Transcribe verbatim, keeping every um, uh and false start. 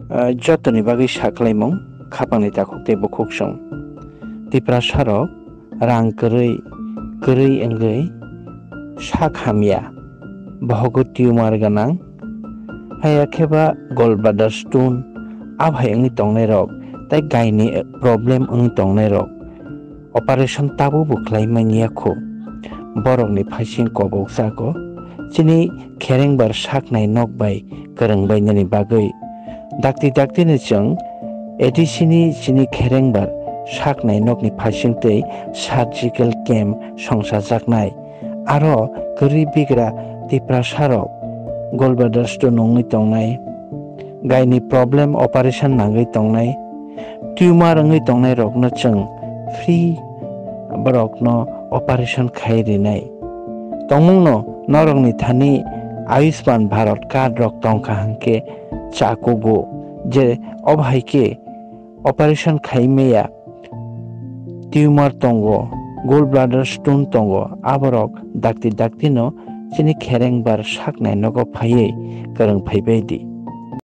Ah, jotoni bagwi saklaimung khapangni takhuk tei bukhuk song. Tiprasa rok rang kwrwi, kwrwi wngwi sak hamya, bohogo tumor gwnang, haya khe ba gallbladder stone, aphai wngwi tongnai rok tei gaini problem wngwi tongnai rok operation tabukbo khlai manya kho. Borokni phaising kobok jago, chini kherengbar saknai nok bai kwrwng bainani bagwi. Dakti daktino chwng A D C ni chini kherengbar saknai nokni phaising tei surgical camp songchajaknai. Aro kwrwi bigra Tiprasa rok gallbladder stone wngwi tongnai, gaini problem operation nangwi tongnai, tumor wngwi tongnai rokno chwng free borokno operation khai rinai. Tongmungno norokni thani Ayushman Bharat card rok tongkha hwnkhe chakugo je obo hai khe operation khai maya tumor tongo, gallbladder stone tongo, aborok dakti daktino chini kherengbar saknai nogo phaiwi kwrwng phaibai di.